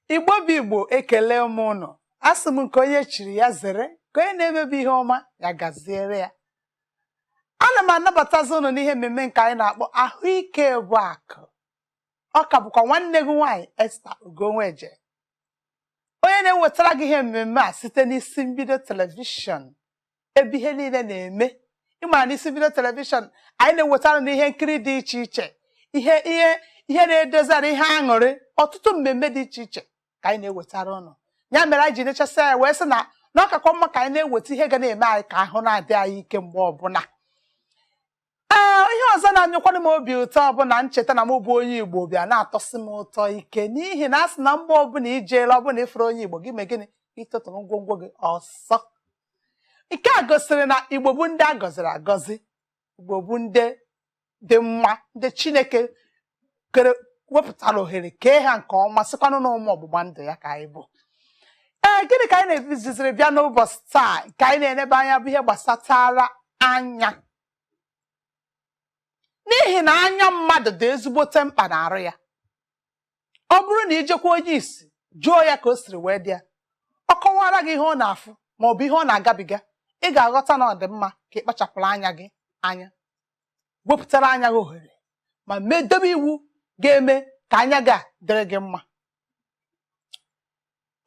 Igbo bụ Igbo, ekele m ụnụ. Asị m nke onye chiri ya zere, ka onye na-emebi ihe ọma ya gaziere ya. Ana m anabatazi ụnụ n'ihe mmemme nke anyị na-akpọ Ahụike bụ Akụ. Ọ ka bụkwa nwanne gị nwaanyị Esther Ugonweje, onye na-ewetara gị ihe mmemme a site n'isi mbido telivishọn, ebe ihe niile na-eme. Ịmara n'isi mbido telivishọn anyị na-ewetara na ihe nkiri dị iche iche, ihe ihe ihe na-edozi arụ, ihe aṅụrị, ọtụtụ mmemme dị iche iche ka anyị na-ewetara ụnụ. Ya mere anyị ji nechasị ya wee sị na na ọ kakwa mma ka anyị na-eweta ihe ga na-eme anyị ka ahụ na-adị anyị ike mgbe ọbụla. Ee, ihe ọzọ na-anyụkwanụ m obi ụtọ bụ na ncheta na m bụ onye Igbo bịa na-atọsị m ụtọ ike, n'ihi na a sị na mgbe ọbụla ijeela ọbụla ịfụrụ onye Igbo, gị mee gịnị? Ịtụtụrụ ngwongwo gị ọsọ. Nke a gosiri na Igbo bụ ndị a gọziri agọzi, Igbo bụ ndị dị mma, ndị Chineke kere wepụtara ohere kee ha nke ọma, sịkwanụ na ụmụ ọgbụgba ndụ ya ka anyị bụ. Ee, gịnị ka anyị na-ebiziziri bịa n'ụbọchị taa? Nke anyị na-enebe anya bụ ihe gbasatara anya, n'ihi na anya mmadụ dị ezigbote mkpa n'arụ ya. Ọ bụrụ na ijekwa onye isi jụọ ya ka o siri wee dị ya, ọ kọwara gị ihe ọ na-afụ ma ọ bụ ihe ọ na-agabiga, ị ga-aghọta na ọ dị mma ka ị kpachapụrụ anya gị anya, wepụtara anya gị ohere, ma dobe iwu ga-eme ka anya gị a dịrị gị mma.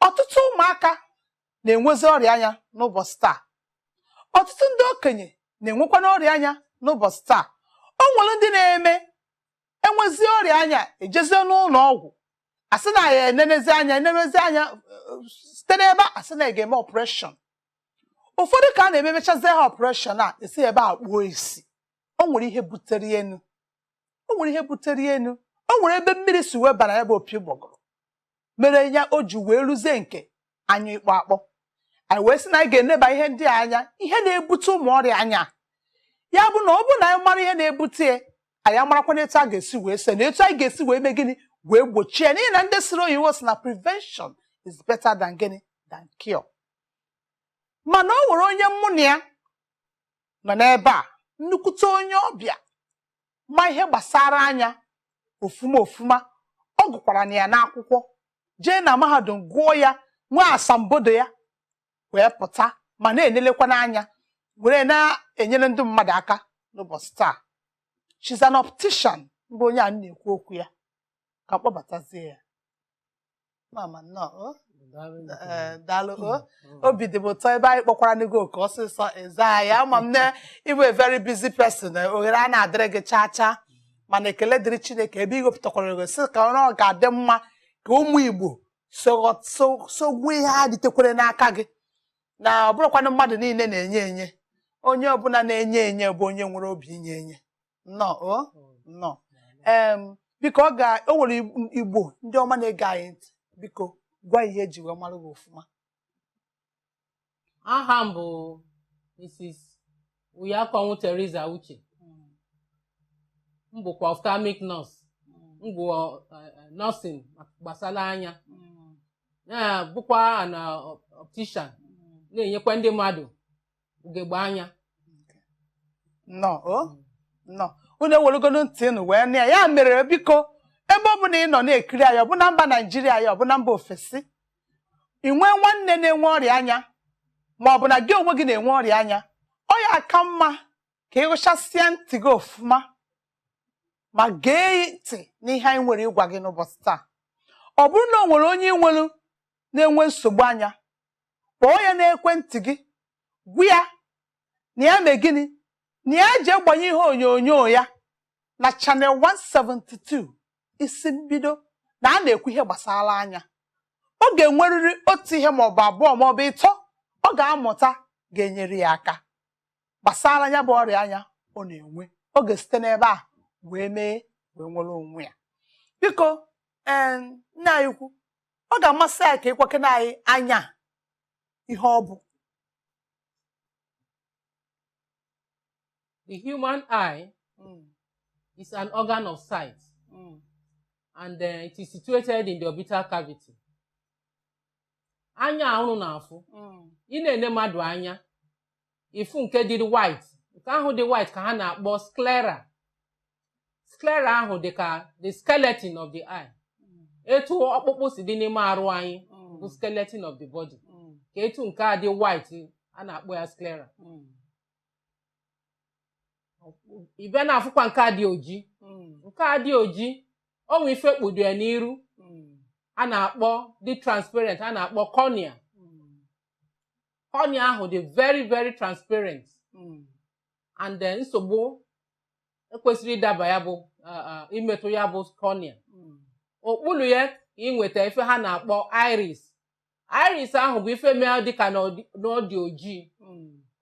Ọtụtụ ụmụaka na-enwezi ọrịa anya n'ụbọchị taa, ọtụtụ ndị okenye na-enwekwa ọrịa anya n'ụbọchị taa. O nwere ndị na-eme enwezi ọrịa anya, ejezie n'ụlọ ọgwụ, asị na ya enenezi anya, enenezi anya site n'ebe a, asị na ya ga-eme operation. Ụfọdụ ka a na-ememechazie ha operation a, esi ebe a kpuo isi. O nwere ihe butere enu, o nwere ihe butere enu, o nwere ebe mmiri si wee bara ya bụ opi ụgbọgụrụ mere ya o ji wee ruzie nke anya ịkpọ akpọ. Anyị wee sị na anyị ga-eneba ihe ndị a anya, ihe na-ebute ụmụ ọrịa anya. Ya bụ na ọ bụrụ na anyị mara ihe na-ebute ya, anyị amarakwa etu a ga-esi wee se na etu anyị ga-esi wee mee gịnị wee gbochie ya, n'ihi na ndị siri oyibo sị na prevention is better than gịnị? Than cure. Mana o nwere onye mụ na ya nọ n'ebe a, nnukwute onye ọbịa ma ihe gbasara anya ofuma ofuma. Ọ gụkwara na ya n'akwụkwọ, jee na mahadum gụọ ya, nwee asambodo ya wee pụta, ma na-enelekwa n'anya were na-enyere ndị mmadụ aka n'ụbọchị taa. She's an optician. Mbụ onye a na-ekwu okwu ya, ka kpọbatazie ya. Mama, nnọọ o. Ee, daalụ o. Obi dị m ụtọ ebe anyị kpọkwara n'ego oke ọsịsọ eze anyị. Ama m na ịbụ a very busy person, ohere a na-adịrị gị chaa chaa, mana ekele dịrị Chineke ebe ị wepụtakwara ohere sị ka ọ ga-adị mma ka ụmụ Igbo sogbuo ihe ha dịtekwere n'aka gị, na ọ bụrụkwanụ mmadụ niile na-enye enye. Onye ọbụla na-enye enye bụ onye nwere obi inye enye. Nnọọ o, nnọọ. Em, biko, ọ ga o nwere Igbo ndị ọma na-ege anyị ntị, biko gwa ihe eji wee mara gị ofụma. Aha m bụ Mrs. Uyakonwu Teresa Uche. M bụkwa ophthalmic nurse. M bụ nursing gbasara anya, ya bụkwa na optician, na-enyekwa ndị mmadụ ugegbe anya. Nnọọ o, nnọọ. Unu ewerugonu ntị unu wee nụ ya. Ya mere, biko, ebe ọ bụla ị nọ na-ekiri anyị, ọ bụ na mba Naijiria ya, ọ bụ na mba ofesi, ị nwee nwanne na-enwe ọrịa anya, ma ọ bụ na gị onwe gị na-enwe ọrịa anya, ọ ya aka mma ka ị ghụchasịa ntị gị ofụma ma gee ntị n'ihe anyị nwere ịgwa gị n'ụbọchị taa. Ọ bụrụ na o nwere onye ị nwere na-enwe nsogbu anya, kpọọ ya n'ekwentị gị, gwa ya na ya mee gịnị? Na ya jee gbanye ihe onyonyo ya na channel 172 isi mbido, na a na-ekwu ihe gbasara anya. Ọ ga-enwerịrị otu ihe maọbụ abụọ maọbụ ịtọ ọ ga-amụta ga-enyere ya aka gbasara ya bụ ọrịa anya ọ na-enwe. Ọ ga-esite n'ebe a wee mee wee nwere onwe ya. Biko, ee, nne anyị ukwu, ọ ga-amasị anyị ka ịkwakene anyị anya ihe ọ bụ. The human eye is an organ of sight and it is situated in the orbital cavity. Anya a unu na-afụ, ị na-ene mmadụ anya, ịfụ nke dị white, nke ahụ dị white ka ha na-akpọ sclera. Sclera ahụ dị ka the skeleton of the eye. Etu ọkpụkpụ si dị n'ime arụ anyị bụ skeleton of the body, ka etu nke a dị white a na-akpọ ya sclera. Ị bịa na-afụkwa nke a dị oji, nke a dị oji, o nwe ife kpudo ya n'iru a na-akpọ dị transparent, a na-akpọ cornea. Cornea ahụ dị very very transparent, and then nsogbu ekwesịrị ịdaba ya bụ imetụ ya bụ cornea. Okpuru ya ka ị nweta ife ha na-akpọ iris. Iris ahụ bụ ife mee dịka na ọ dị ojii.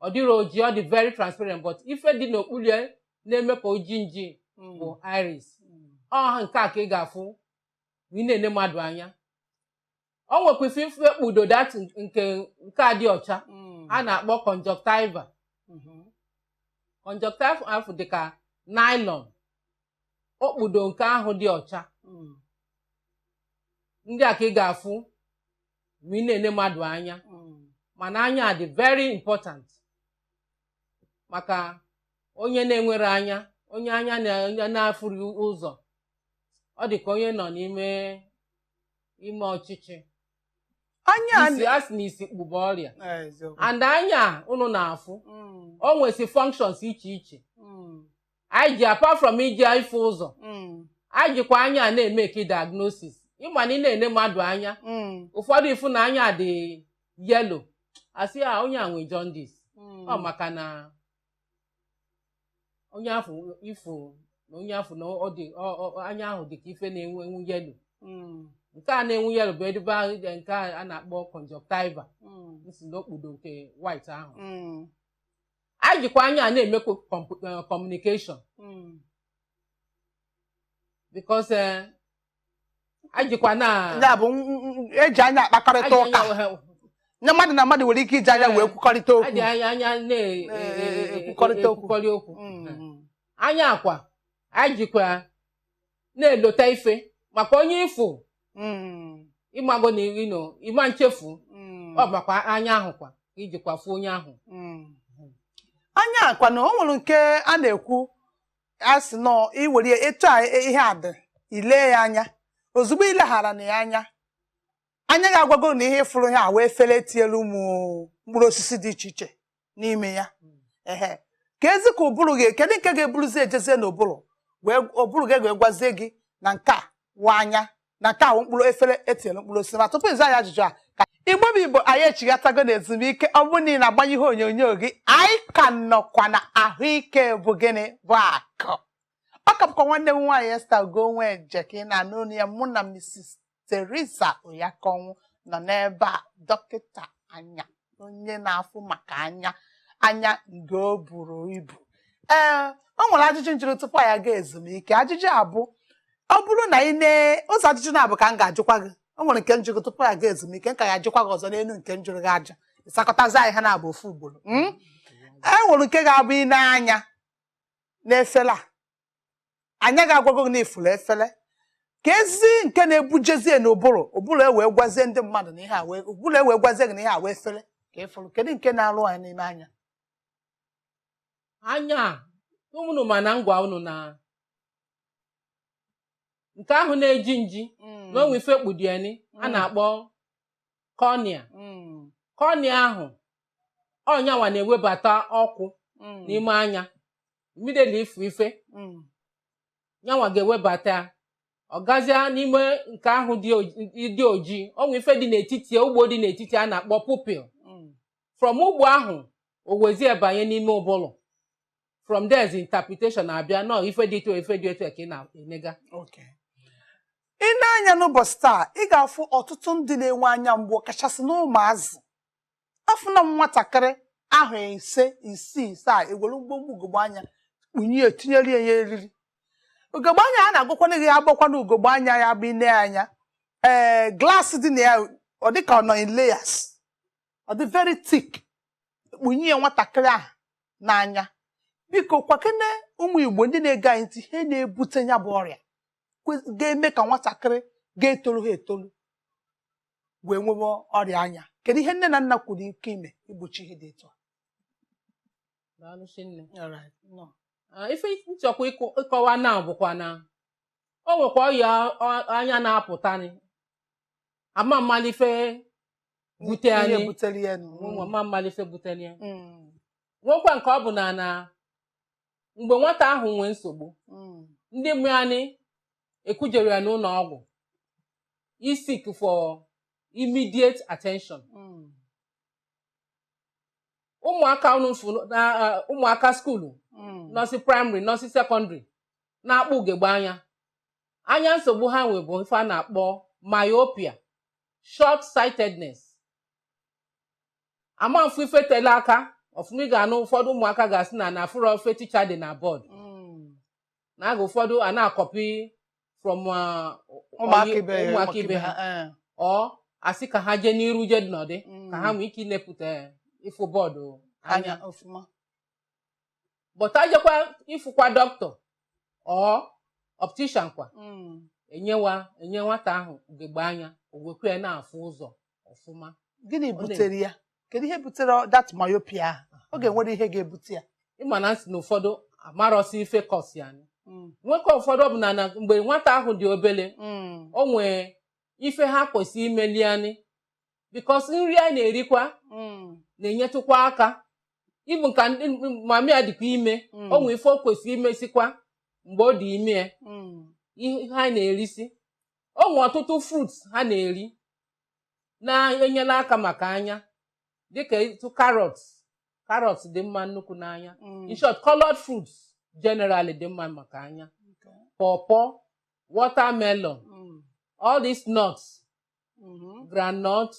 Ọ dịrị ojii, ọ dị very transparent, but ife dị n'okpuru ya na-eme ka oji nji bụ iris. Ọ nke a ka ị ga-afụ ma ị na-ene mmadụ anya. Ọ nwekwa ife ife kpudo that nke a dị ọcha a na-akpọ conjunctiva. Conjunctiva ahụ dị ka nylon, o kpudo nke ahụ dị ọcha. Ndị a ka ị ga-afụ ma ị na-ene mmadụ anya. Mana anya dị very important, maka onye na-enwere anya, onye anya onye na-afụrụ ụzọ, ọ dị ka onye nọ n'ime ime ọchịchị. Anya a. Isi a sị na isi kpụba ọrịa. Eziokwu. And anya unu na-afụ, o nwesi functions iche iche anyị ji apart from iji ịfụ ụzọ. Anyị jikwa anya a na-emeki diagnosis. Ịma na ị na-ene mmadụ anya, ụfọdụ ifu na anya dị yellow, asị ya onye a nwe jaundice. Ọ maka na onye afụ ifu na onye afụ na ọ dị anya ahụ dị ka ife na-enwu enwu yellow. Nke a na-enwu yellow bụ ebe ahụ nke a na-akpọ conjunctiva, nsi n'okpudo nke white ahụ. Anyị jikwa anya a na-emekwa communication, because anyị jikwa na Ya bụ eji anya akpakọrịta anyị ụka. Nye mmadụ na mmadụ nwere ike iji anya wee kwukọrịta okwu. Anyị anya anya Na-ekwukọrịta okwu. na-ekwukọrị okwu. Anya akwa anyị jikwa na-elota ife, maka onye ifụ ịmago na ino ịma nchefu. Ọ makwa anya ahụ kwa ka ijikwa fụ onye ahụ. Anya akwa na o nwere nke a na-ekwu, a sị nọ iwere ya etu a ihe a dị, ilee ya anya, ozugbo ileghara na ya anya, anya ga-agwago na ihe ịfụrụ ya wee fere tielu ụmụ mkpụrụ osisi dị iche iche n'ime ya. Ehe, ka ezi ka ụbụrụ gị, kedu nke ga-eburuzi ejezie n'ụbụrụ wee ụbụrụ gị wee gwazie gị na nke a wụ anya, na nke a wụ mkpụrụ efere etinyere mkpụrụ osisi? Ma tupu ịza ya ajụjụ a, ka Igbo bụ Igbo, anyị echighatago na ezumike. Ọ bụrụ na ị na-agbanye ihe onyonyo gị, anyị ka nọkwa na ahụike bụ gịnị bụ akụ. Ọ ka bụkwa nwanne m nwaanyị Esther Ugonweje ka ị na-anụ olu ya. Mụ na Mrs. Teresa Oyakonwu nọ n'ebe a, dọkịta anya, onye na-afụ maka anya, anya nke o buru ibu. Ee, o nwere ajụjụ njụrụ tupu anyị aga ezumike. Ajụjụ a bụ, ọ bụrụ na ị nee ụzọ, ajụjụ na-abụ ka m ga-ajụkwa gị. O nwere nke njụrụ tupu anyị aga ezumike, nka ga-ajụkwa gị ọzọ n'elu nke njụrụ gị ajụ, ịsakọtazi anyị ha na-abụ ofu ugboro. E nwere nke ga-abụ ị na-anya n'efere a, anya ga-agwago gị na ifuru efere, ka ezi nke na-ebujezie n'ụbụrụ, ụbụrụ e wee gwazie ndị mmadụ na ihe a wee, ụbụrụ e wee gwazie gị na ihe a wee fere ka ịfụrụ. Kedu nke na-arụ anyị n'ime anya? Anya a, unu ma na ngwa unu na nke ahụ na-eji nji na onwe ife kpudieni a na-akpọ cornea. Cornea ahụ, ọnyanwa na-ewebata ọkụ n'ime anya immediately ifu ife. Nyanwa ga-ewebata ya, ọ gazie n'ime nke ahụ dị ojii. Onwe ife dị n'etiti, ugbo dị n'etiti a na-akpọ pupil. From ugbo ahụ, o wezie banye n'ime ụbụlụ. From there is interpretation na-abịa nọ ife dị etu, ife dị etu a ka ị na-enega. Okay. Ị na-anya n'ụbọchị taa, ị ga-afụ ọtụtụ ndị na-enwe anya mgbu, kachasị n'ụmụazị. Afụna m nwatakịrị ahụ 5, 6, 7, ewere mgbomgbo ugogbe anya kpunye, tinyere ya eriri ugogbe anya. A na-agwakwana gị agbakwana ugogbe anya ya bụ ine anya, ee, glass dị na ya, ọ dị ka ọ nọ in layers, ọ dị very thick, kpunye ya nwatakịrị ahụ n'anya. Biko kwakene ụmụ Igbo ndị na-ege anyị ntị ihe na-ebute ya bụ ọrịa ga-eme ka nwatakịrị ga-etoru ha etoru wee nwewe ọrịa anya. Kedu ihe nne na nna kwuru ike ime igbochi ihe dị etu a? Daalụ chinne. Alright, no. Ah, ife nchọkwa ịkọwa na bụkwa na O nwekwa ọya anya na-apụtani, ama mmalife bute Ihe anyị butere ya nụ. Ama mmalife butere ya. Nwekwa nke ọ bụ na mgbe nwata ahụ nwee nsogbu, ndị mụrụ anyị ekujere ya n'ụlọ ọgwụ i seek for immediate attention. Ụmụaka unu fụ na ụmụaka school, nọsị primary, nọsị secondary, na-akpụ ugegbe anya anya, nsogbu ha nwe bụ ife a na-akpọ myopia, short sightedness. Ama mfu ife tele aka ọfụma. Ị ga-anụ ụfọdụ ụmụaka ga-asị na na afụrọ ife teacher dị na board, na aga ụfọdụ a na-acopy from ụmụaka ibe ya. Ụmụaka ibe ha, ọ asị ka ha jee n'iru, jee nọdị ka ha nwee ike inepụta ịfụ board anya anya ọfụma. But ajekwa ịfụkwa dọkịta ọ optician kwa, enyewa enye nwata ahụ ugegbe anya, o wekwa ya na-afụ ụzọ ọfụma. Gịnị Ọ butere ya? Kedu ihe butere that myopia ahụ? Ọ ga-enwere ihe ga-ebute ya. Ịma na nsị na ụfọdụ amarọsị ife cause ya. Nwoke ụfọdụ ọ bụ na mgbe nwata ahụ dị obele, o nwee ife ha kwesịrị imeli anyị, because nri a na-erikwa na-enyetụkwa aka. Ịbụ nka ndị mami ya dịkwa ime, o nwee ife o kwesịrị imesikwa mgbe ọ dị ime ya. Ihe ha na-erisi, o nwee ọtụtụ fruits ha na-eri na-enyere aka maka anya, dịka etu carrot. Carrot dị mma nnukwu n'anya. In short, colored fruits generally dị mma maka anya. Pawpaw, watermelon, all these nuts, groundnut,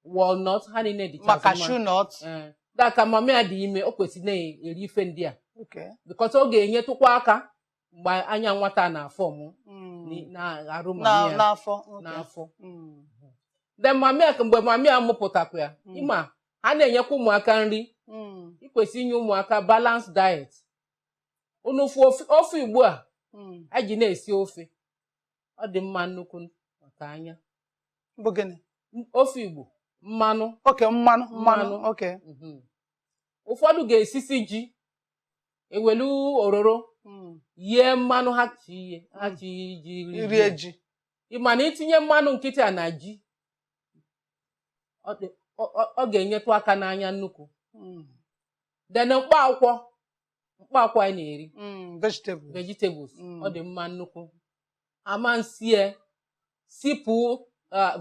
walnut, ha niile dịchazị ma mma. Cashew nut. Ee, daka mama ya dị ime, o kwesịrị na-eri ife ndị a because ọ ga-enyetụkwa aka mgbe anya nwata na-aform na-arụ mami ya n'afọ. N'afọ. Then mami ya, mgbe mami ya mụpụtakwa ya, ịma ha na-enyekwa ụmụaka nri. Ikwesị inye ụmụaka balanced diet. Unu fụ ofe Igbo a eji na-esi ofe, ọ dị mma nnukwu maka anya. Bụ gịnị? Ofe Igbo, mmanụ. Oke, mmanụ, mmanụ. Mmanụ. Oke. Ụfọdụ ga-esisi ji, ewelu ororo yie mmanụ, ha chi ihe ha chi ji ri. Rie ji. Ị ma na itinye mmanụ nkịtị a na ji, ọ ga-enyetụ aka n'anya nnukwu. Then mkpa akwụkwọ, mkpa akwụkwọ anyị na-eri, Vegetables. Vegetables. Ọ dị mma nnukwu. Ama nsie sipụ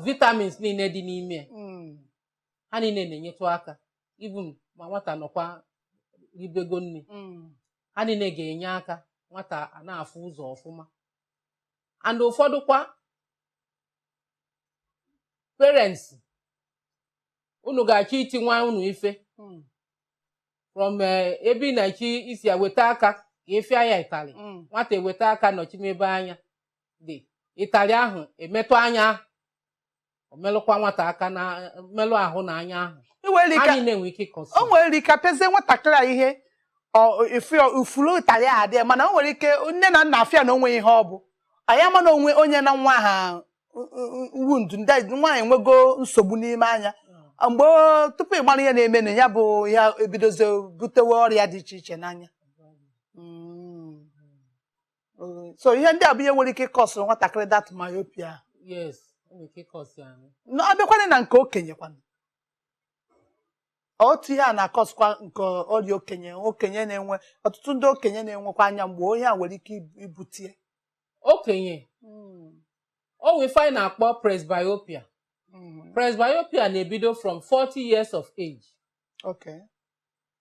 vitamins niile dị n'ime ya. Ha niile na-enyetụ aka, even ma nwata nọkwa ribego nri, ha niile ga-enye aka nwata a na-afụ ụzọ ọfụma. And ụfọdụ kwa parents, unu ga-achọ iti nwa unu ife from ebe ị na-echi isi ya weta aka ka ịfịa ya ịtarị, nwata eweta aka nọchimebe anya dị, ịtarị ahụ emetụ anya, o melụkwa nwata aka na melụ ahụ na anya ahụ. Iwere Ha ike niile nwere ike ịcause. O nwere ike apịazie nwatakịrị a ihe, ifuru ụtarị a adị ya, mana o nwere ike nne na nna afịa na onwe ihe ọ bụ anyị ama na onwe onye na nwa ha wound ndị nwa ahụ enwego nsogbu n'ime anya mgbe tupu ị mara ihe na-eme na ya bụ ya ebidozie butewe ọrịa dị iche iche n'anya. So ihe ndị a bụ ihe nwere ike ịcauseụrụ nwatakịrị that myopia. Yes, o nwere ike ịcause anyị. Na abịakwana na nke okenye kwana, otu ihe a na-acausekwa nke ọrịa okenye. Okenye na-enwe, ọtụtụ ndị okenye na-enwekwa anya mgbe onye a nwere ike ibute ya. Okenye, o nwere ife anyị na-akpọ presbyopia. Presbyopia na-ebido from 40 years of age,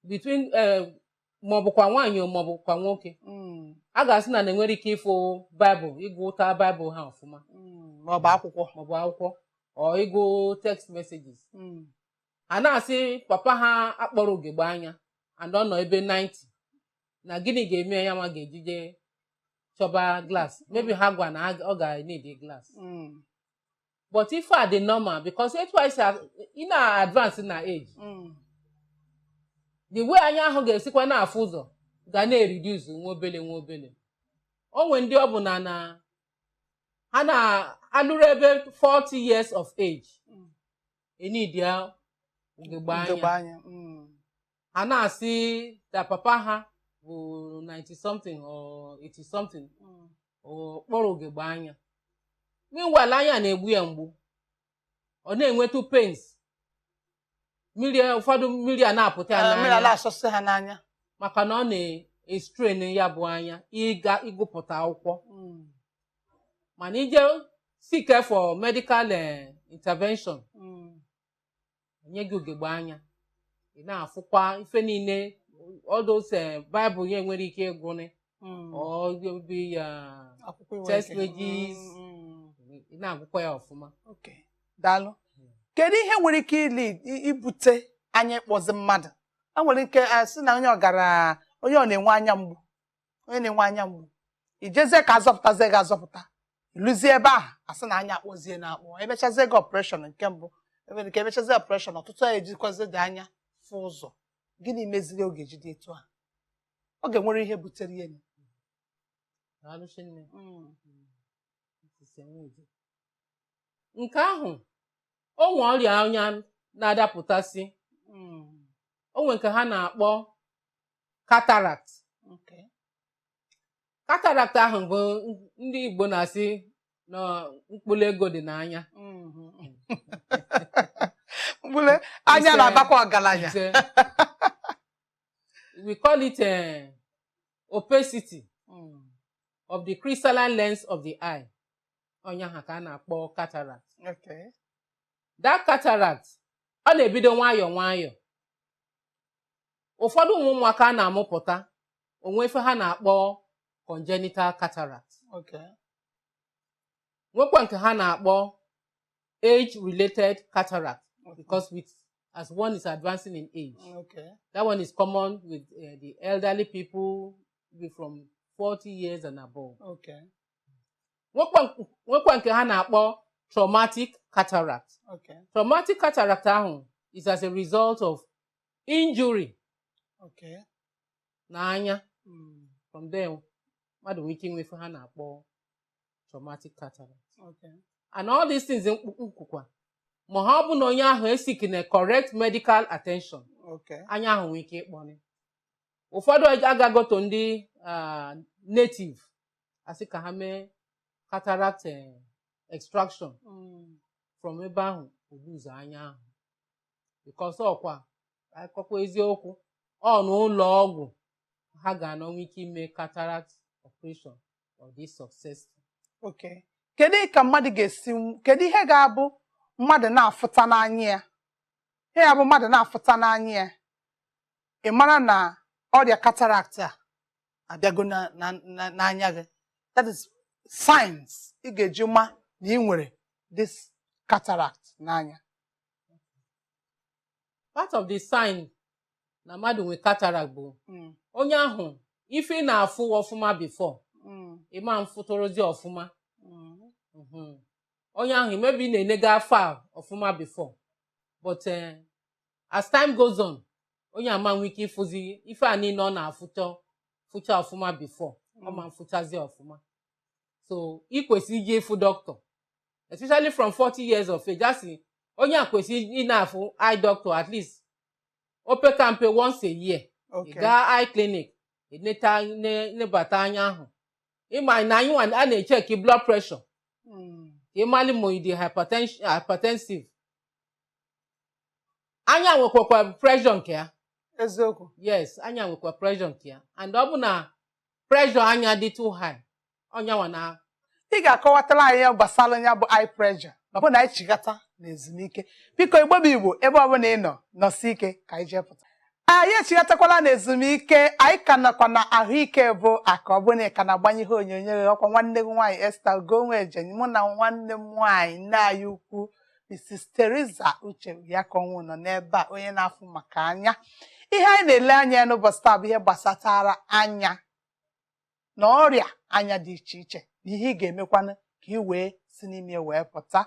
between maọbụkwa nwaanyị maọbụkwa nwoke, a ga-asị na na-enwere ike ịfụ Baịbụl, ịgụta Baịbụl ha ọfụma, maọbụ akwụkwọ, maọbụ akwụkwọ, ọ ịgụ text messages. A na-asị papa ha akpọrọ ugegbe anya and ọ nọ ebe 90, na gịnị ga-eme ya nwa ga-ejije chọba glass? Maybe ha gwa na ọ ga-need glass. But ife a dị normal, because etu anyị si ị na-advance na age, the way anya ahụ ga-esikwa na-afụ ụzọ ga na-ereduce nwa obele nwa obele. O nwere ndị ọ bụ na ha na-alụrụ ebe 40 years of age, enid ya ugegbe ugegbe anya. Anya. Ha na-asị na papa ha bụ 90 something or 80 something. Ọ kpọrọ ugegbe anya. Meanwhile, anya na-egbu ya mgbu, ọ na-enwetụ pains, mmiri, ụfọdụ mmiri a na-apụta ya Ee, mmiri ala n'anya asọsị ha n'anya. Maka na ọ na-estrain ya bụ anya ịga ịgụpụta akwụkwọ. Mana ije seek for medical intervention, nye gị ugegbe anya, ị na-afụkwa ife niile, all those Bible ya enwere ike ịgụnị or be ya Akwụkwọ iwe test ike. pages. Ị na-agụkwa ya ọfụma. Okay. Daalụ. Kedu ihe nwere ike ili ibute anya ịkpọzi mmadụ? E nwere ike asị na onye ọgara, onye ọ na-enwe anya mgbu, onye na-enwe anya mgbu, ijezie ka azọpụtazie gị azọpụta, ịlụzie ebe ahụ, asị na anya akpọzie na-akpọ, emechazie gị operation nke mbụ, enwere ike emechazie operation ọtụtụ, ya ejikwazi dị anya fụ ụzọ. Gịnị meziri oge ji dị etu a? Ọ ga-enwere ihe butere ihe. Daalụ chinne. Nke ahụ, o nwe ọrịa anya na-adapụtasị. O nwe nke ha na-akpọ cataract. Cataract ahụ bụ ndị Igbo na-asị na mkpụrụ ego dị n'anya. Mkpụrụ anya na-abakwa ọgaranya. We call it opacity of the crystalline lens of the eye. Ọnya ha ka a na-akpọ cataract. That cataract, ọ na-ebido nwayọọ nwayọọ. Ụfọdụ ụmụ ụmụaka a na-amụpụta onwe ife ha na-akpọ congenital cataract. Nwekwa nke ha na-akpọ age related cataract, because with as one is advancing in age, that one is common with the elderly people, be from 40 years and above. Nwekwa nke ha na-akpọ traumatic cataract. Traumatic cataract ahụ is as a result of injury n'anya. From there, mmadụ nwere ike inwe ife ha na-akpọ traumatic cataract. And all these things nkwukwa, ma ha ọ bụ na onye ahụ eseek na correct medical attention, anya ahụ nwere ike ịkpọnị. Ụfọdụ agagoto ndị native, asị ka ha mee cataract extraction. From ebe ahụ, oluzo anya ahụ, because ọkwa akọkwa eziokwu, ọ n'ụlọ ọgwụ ha ga-anọ nwee ike ime cataract operation ọ dị successful. Okay. Kedu ka mmadụ ga-esi, kedu ihe ga-abụ mmadụ na-afụta n'anya ya, ihe ya bụ mmadụ na-afụta n'anya ya, ị mara na ọrịa cataract a abịago n'anya gị? That is signs ị ga-eji ma na ị nwere this cataract n'anya. Part of the sign na mmadụ nwe cataract bụ onye ahụ, ife ị na-afụ ọfụma before, ịma mfụtụrụzi ọfụma. Onye ahụ, maybe ị na-enega far ọfụma before, but as time goes on, onye ama nwe ike ịfụzi ife a niile ọ na-afụcha fụcha ọfụma before, ọ ma mfụchazi ọfụma. So ị kwesịrị ije ịfụ doctor, especially from 40 years of age. Asị onye a kwesịrị ị na-afụ eye doctor at least opeka mpe once a year. Ị gaa eye clinic, eneta nebata anya ahụ. Ịma na anyị nwa a na-echeck blood pressure ka ịmalị ma ị dị hypertensive. Anya nwekwakwa pressure nke ya. Eziokwu. Yes, anya nwekwa pressure nke ya, and ọ bụ na pressure anya dị too high, ọnya nwa na Ị ga-akọwatara anyị ya gbasara ya bụ eye pressure ma ọ bụ na anyị chigata na ezumike. Biko, Igbo bụ Igbo, ebe ọbụla ị nọ, nọsi ike ka anyị jee pụta. Anyị echigatakwala na ezumike. Anyị ka nọkwa na ahụike bụ aka. Ọ bụla ị ka na-agbanye ihe onyonyo gị, ọkwa nwanne gị nwaanyị Esther Ugonweje, mụ na nwanne m nwaanyị, nne anyị ukwu, Mrs. Teresa Uche ya ka ọnwụ nọ n'ebe a, onye na-afụ maka anya. Ihe anyị na-ele anya ya n'ụbọchị taa bụ ihe gbasatara anya na ọrịa anya dị iche iche na ihe ị ga-emekwanụ ka ị wee si n'ime wee pụta.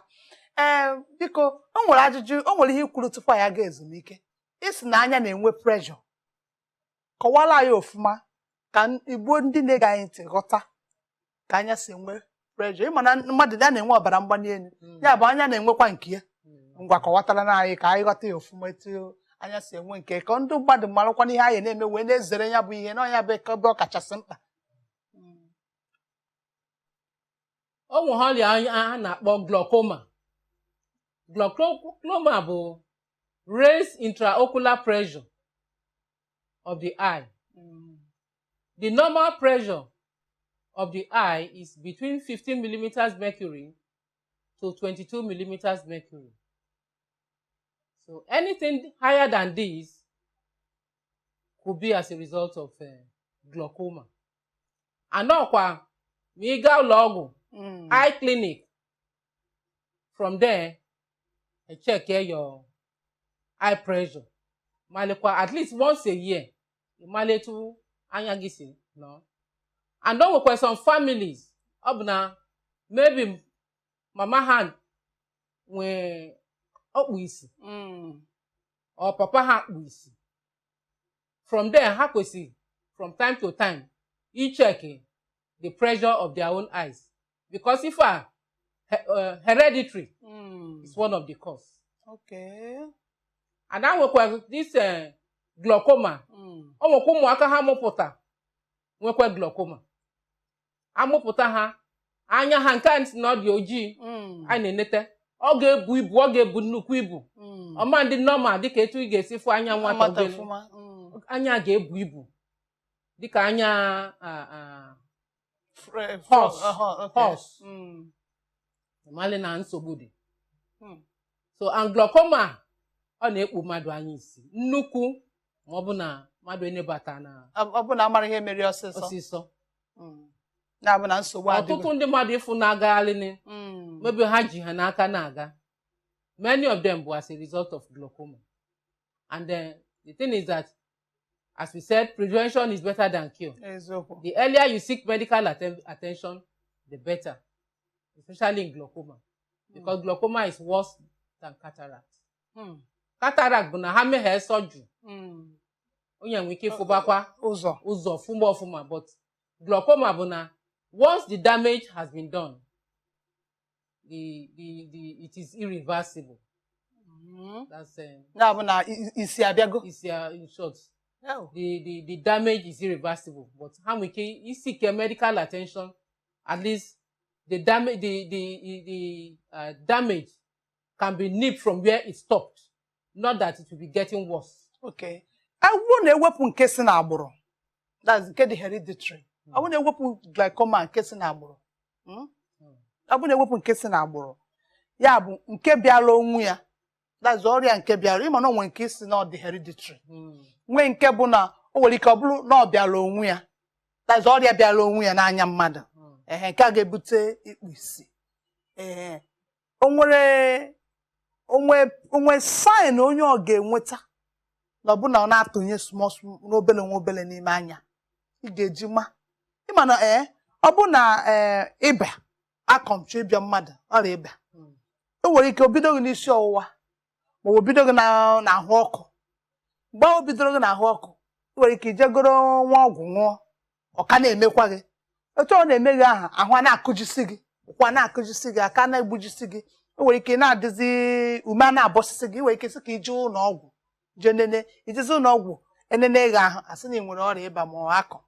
Ee, biko, o nwere ajụjụ, o nwere ihe i kwuru tupu anyị aga ezumike. Isi na anya na-enwe pressure. Kọwara anyị ofụma ka Igbo ndị na-ege anyị ntị ghọta ka anya si enwe pressure. Ịma na mmadụ ya na-enwe ọbara mgbali elu, ya bụ anya na-enwekwa nke ya. Ngwa, kọwatara na anyị ka anyị ghọta ya ofụma, etu anya si enwe nke, ka ndị mmadụ marakwa ihe anyị na-eme wee na-ezere ya bụ ihe na ọnya bụ ebe ọ kachasị mkpa. O nwere ọrịa anya a na-akpọ glaucoma. Glaucoma bụ raised intraocular pressure of the eye. The normal pressure of the eye is between 15 millimeters mercury to 22 millimeters mercury. So anything higher than this could be as a result of glaucoma. Anọkwa ma ị gaa ụlọ ọgwụ, eye clinic, from there I check your eye pressure, malekwa at least once a year, ịmala etu anya gị si nọ. And o nwekwa some families ọ bụ na maybe mama ha nwee ọkpụ isi or papa ha kpụ isi. From there, ha kwesịrị from time to time icheck the pressure of their own eyes, because if a hereditary is one of the cause. And ha nwekwa this glaucoma. O nwekwa ụmụaka ha mụpụta nwekwa glaucoma, amụpụta ha, anya ha nke a sị na ọ dị ojii a na-enete, ọ ga-ebu ibu, ọ ga-ebu nnukwu ibu. Ọma ndị normal dịka etu ị ga-esi fụ anya nwata Amata obere. ọfụma. Anya ga-ebu ibu dịka anya horse. Horse. Mali na nsogbu dị. So and glaucoma, ọ na-ekpu mmadụ anya isi nnukwu ma ọ bụ na mmadụ enebata na Ọ bụ na amara ihe mere ọsịsọ. Ọsịsọ. Na-abụ na nsogbu adịgo. Ọtụtụ ndị mmadụ ịfụ na-agagharị, maybe ha ji ha n'aka na-aga, many of them bụ as a result of glaucoma. And then the thing is that, as we said, prevention is better than cure. Eziokwu. The earlier you seek medical attention, the better, especially in glaucoma, because glaucoma is worse than cataract. Cataract bụ na ha meghee surgery, onye nwere ike ịfụbakwa ụzọ. Ụzọ ọfụma ọfụma, but glaucoma bụ na once the damage has been done, the it is irreversible. That's Ya bụ na isi abịago. Is in short, the damage is irreversible, but ha nwere ike iseek medical attention, at least the damage the damage can be nipped from where it stopped, not that it will be getting worse. Okay. Ọ bụrụ na ewepụ nke si n'agbụrụ, that's nke dị hereditary. Ọ bụrụ na ewepụ glaucoma nke si n'agbụrụ, Ọ bụrụ na ewepụ nke si n'agbụrụ, ya bụ nke bịara onwe ya, that's ọrịa nke bịara, ịma na o nwere nke si na ọ dị hereditary, nwee nke bụ na o nwere ike ọ bụrụ na ọ bịara onwe ya, that's ọrịa bịara onwe ya n'anya mmadụ. Ehe, nke a ga-ebute ikpu isi. Ee, o nwere onwe onwe sign onye ọ ga-enweta na ọ bụ na ọ na-atụnye small small n'obele nwa obele n'ime anya ị ga-eji ma ịma na ee, ọ bụ na ee ịba akọmchọ ịbịa mmadụ, ọrịa ịba, o nwere ike o bido gị n'isi ọwụwa ma ọ bụ bido gị n'ahụ ọkụ. Mgbe o bidoro gị n'ahụ ọkụ, ị nwere ike ijegoro nwa ọgwụ ṅụọ, ọ ka na-emekwa gị otu ọ na-eme gị aha, ahụ a na-akụjisi gị, ụkwụ a na-akụjisi gị, aka na-egbujisi gị, o nwere ike na-adịzi ume a na-abọsịsị gị. Ị nwere ike sị ka ije ụlọ ọgwụ jee nene. Ijezi ụlọ ọgwụ enene gị ahụ, asị na ị nwere ọrịa ịba ma ọ akọ.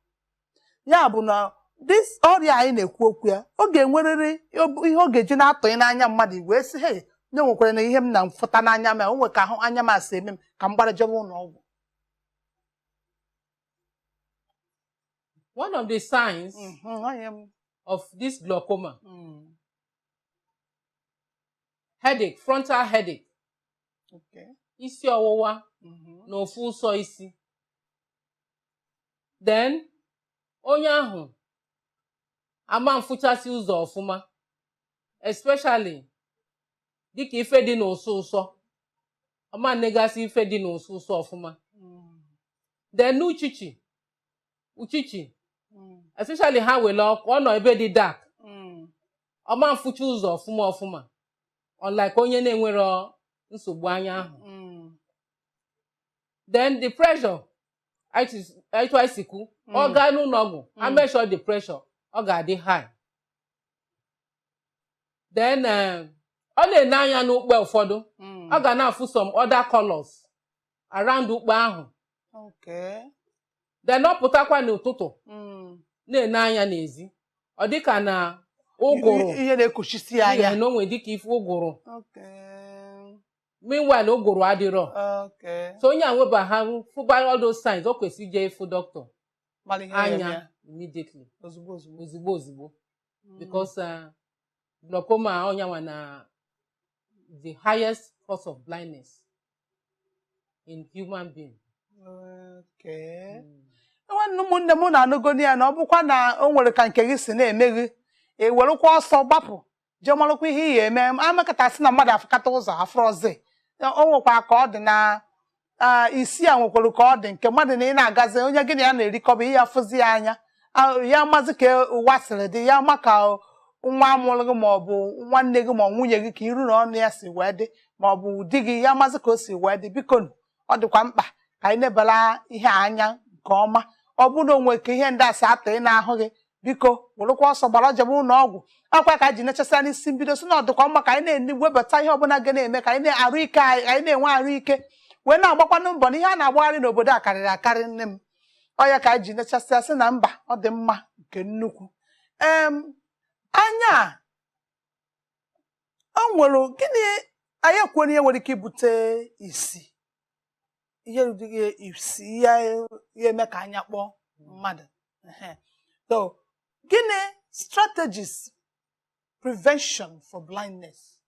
Ya bụ na this ọrịa anyị na-ekwu okwu ya, ọ ga-enwerịrị ihe ọ ga-eji na-atọghị n'anya mmadụ wee sị, "Hey, nye nwekwara na ihe m na-mfụta n'anya m, o nwe ka ahụ anya m asị eme m, ka m gbara jebe ụlọ ọgwụ." One of the signs Onye m. of this glaucoma, headache, frontal headache, isi ọwụwa na ofu ụsọ isi. Then onye ahụ ama mfụchasị ụzọ ọfụma, especially dịka ife dị n'ụsọ ụsọ, ọma negasị ife dị n'ụsọ ụsọ ọfụma. Then n'uchichi uchichi, especially ha were ọkụ, ọ nọ ebe dị dark, ọma mfụcha ụzọ ọfụma ọfụma, unlike onye na-enwero nsogbu anya ahụ. Then the pressure, etu anyị si kwu, ọ gaa n'ụlọ ọgwụ, ha measure the pressure, ọ ga-adị high. Then ọ na-ene anya n'ukpe ụfọdụ, ọ ga na-afụ some other colors around ukpe ahụ. Then ọ pụtakwa n'ụtụtụ na-ene anya n'ezi, ọ dịka na Ụgụrụ. Ihe na-ekochisi ya anya. Na onwe dịka ife ụgụrụ. Okay. Meanwhile, ụgụrụ adịrọ. So onye a nweba ha fụba all those signs, o kwesịrị ije ịfụ dọkịta Mara ihe ya eme anya ya. immediately. Ozugbo ozugbo. Ozugbo ozugbo, because glaucoma, onyanwa na the highest cause of blindness in human being. Okay. Nwanne, ụmụnne m na-anụgoni ya na ọ bụkwa na o nwere ka nke gị si na-eme gị, ewerụkwa ọsọ gbapụ jee marụkwa ihe ị ga-eme. Amakọta sị na mmadụ afụkata ụzọ afụrọzi. O nwekwa ka ọ dị na isi a, nwekwara ka ọ dị nke mmadụ na ị na-agazi, onye gị na ya na-erikọba ihe, afụzi ya anya, ya mazi ka ụwa sịrị dị ya, ma ka nwa amụrụ gị, ma ọ bụ nwanne gị, ma ọ nwunye gị, ka iru na ọnụ ya si wee dị, ma ọ bụ di gị, ya mazi ka o si wee dị. Biko, ọ dịkwa mkpa ka anyị nebara ihe a anya nke ọma. Ọ bụrụ na o nwere ka ihe ndị a si atọ ị na-ahụ gị, biko werekwa ọsọ gbara jebe ụlọ ọgwụ. Akwa ka anyị ji nechasịa n'isi mbido si na ọ dịkwa mma ka anyị na-ewebata ihe ọbụla ga na-eme ka anyị na-arụ ike anyị, ka anyị na-enwe arụ ike, wee na-agbakwanụ mbọ na ihe a na-agbagharị n'obodo a karịrị akarị. Nne m, ọ ya ka anyị ji nechasịa sị na mba, ọ dị mma nke nnukwu. Anya a, o nwere gịnị anyị ekwere ihe nwere ike ibute isi, ihe rụdịghị isi, ihe ihe eme ka anya kpọọ mmadụ? Ehe. So gịnị strategies prevention for blindness?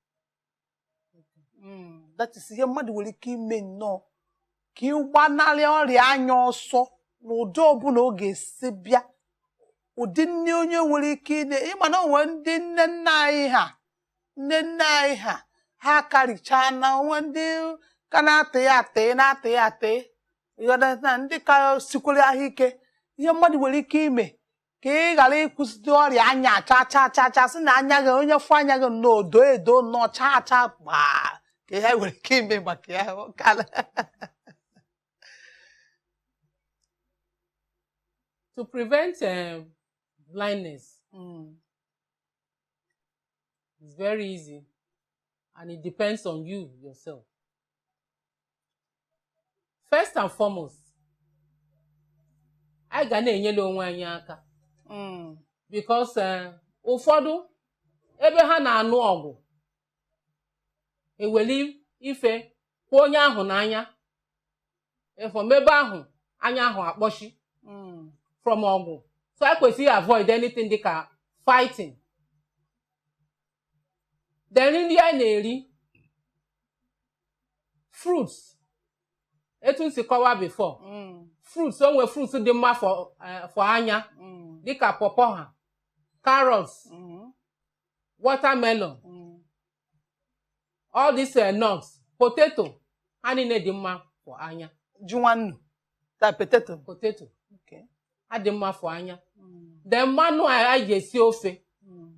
That is, ihe mmadụ nwere ike ime nnọọ ka ị gbanarị ọrịa anya ọsọ n'ụdị ọbụla ọ ga-esi bịa, ụdị nne onye nwere ike ine ịma na onwe ndị nne nna anyị ha, nne nne anyị ha, ha karịchaa na onwe ndị ka na-atị ya atị, na-atị ya atị. Ịghọta na ndị ka sikwere ahụike, ihe mmadụ nwere ike ime ka ị ghara ịkwụsịtụ ọrịa anya cha cha cha cha, sị na anya gị, onye fụ anya gị nnọọ odo edo, nnọọ cha cha gbaa, ka ihe nwere ike ime maka ya karịa. To prevent blindness is very easy and it depends on you yourself. First and foremost, anyị ga na-enyere onwe anyị aka because ụfọdụ ebe ha na-anụ ọgụ, eweli ife kwụọ onye ahụ n'anya from ebe ahụ, anya ahụ akpọchi from ọgụ. So anyị kwesịrị avoid anything dịka fighting. Then nri anyị na-eri, fruits, etu m si kọwa before, fruits, o nwere fruits dị mma for anya, dịka pawpaw ha, carrots, watermelon, all these nuts, potato, ha niile dị mma for anya. Ji nwannu ta potato. Potato. Okay. Ha dị mma for anya. Then mmanụ a anyị ji esi ofe,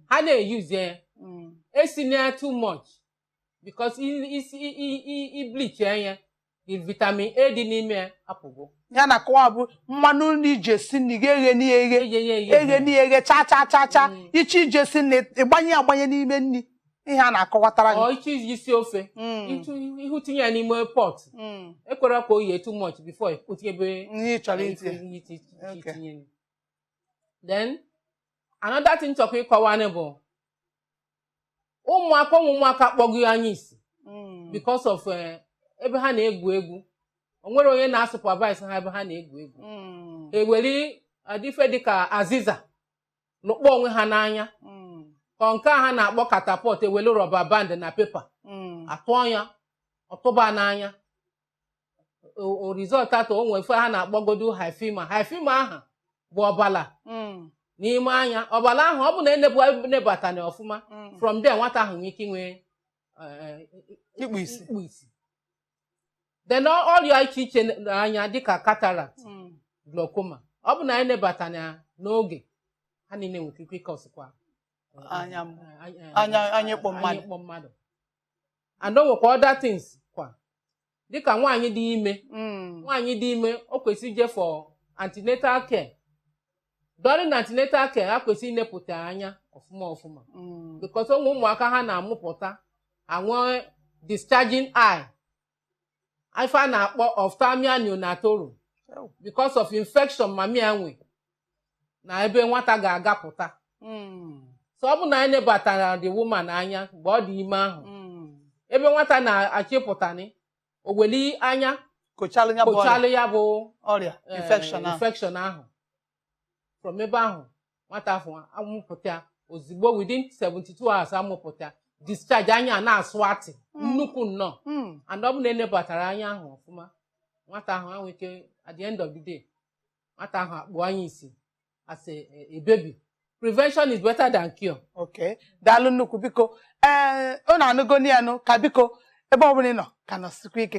ha na-eyuze ya, esina ya too much, because isi i bleach ya, the vitamin A dị n'ime ya apụgo. Ya na akọwa bụ mmanụ nri iji esi nri ga-eghe n'ihe eghe. Eghe ya eghe. Eghe n'ihe eghe cha cha cha cha. Iche iji esi nri, ịgbanye agbanye n'ime nri, ihe a na-akọwatara gị. Ọ iche iji si ofe, ihu tinye ya n'ime pot, ekwere ka o yie too much before ebe ihe ị chọrọ itinye. Ihe itinye. Then another thing chọkwa ịkọwa bụ ụmụaka, ụmụ ụmụaka kpọgị anya isi because of ebe ha na-egwu egwu, o nwere onye na-asupervise ha ebe ha na-egwu egwu. Eweli adịfe dịka azịza lụkpọ onwe ha n'anya, ka nke a ha na-akpọ catapult, ewelu rubber band na paper atụọ ya, ọtụba n'anya, o result atọ o nwere ife ha na-akpọgodu hyphema. Hyphema ahụ bụ ọbala n'ime anya. Ọbala ahụ, ọ bụ na enebatana ọfụma, from there nwata ahụ nwee ike inwe ikpu isi. Ikpu isi. Then ọrịa iche iche n'anya dịka cataract, glaucoma, ọ bụ na anyị nebatana n'oge, ha niile nwere ike ịkọsịkwa anya anya ịkpọ mmadụ. Anya ịkpọ mmadụ. And o nwekwa other things kwa, dịka nwaanyị dị ime. Nwaanyị dị ime, o kwesịrị ije for antenatal care. During antenatal care, ha kwesịrị inepụta anya ọfụma ọfụma, because ụmụ ụmụaka ha na-amụpụta anwe discharging eye, ife a na-akpọ ophthalmia neonatorum, because of infection mami ya nwe na ebe nwata ga-agapụta. So ọ bụ na anyị nebatara the woman anya mgbe ọ dị ime ahụ, ebe nwata na-achịpụtani, o weli anya kochalụ ya bụ ọrịa. Kpochalụ ya bụ ọrịa infection ahụ. Infection ahụ from ebe ahụ nwata ahụ amụpụta ozugbo, within 72 hours amụpụta, discharge anya na-asụ atị nnukwu nnọọ. And ọ bụ na enebatara anya ahụ ọfụma, nwata ahụ ahụ ike, at the end of the day, nwata ahụ akpụ anya isi as a baby. Prevention is better than cure. Okay, daalụ nnukwu. Biko, ee, unu anụgo ya nụ ka biko, ebe ọ bụla ị nọ, ka nọsikwa ike.